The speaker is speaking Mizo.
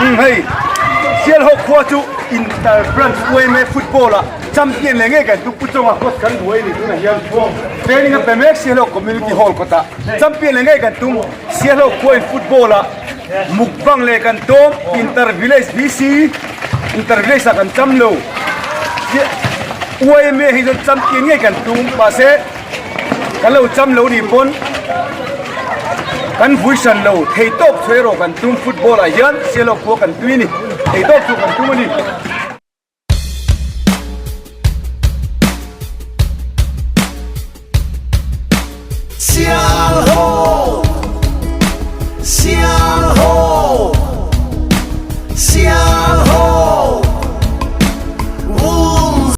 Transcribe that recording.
Umm hei Sialhawk khua chu Inter Branch YMA Football ah Champion leh ngei kan tum Pu Chawnga coach kan buai a ni tunah hian training a pe mek Sialhawk Community Hall kawtah Champion leh ngei kan tum Sialhawk khua in football ah mukbang leh kan tum Inter Village VC Inter Village ah kan cham lo YMA hi chuan Champion ngei kan tum mahse Kan lo cham lo nih pawn kan vui hran lo thei tawp chu erawh kan tum football ah hian sialawk khua kan tui a ni thei tawp chu kan tum a ni. Sialho.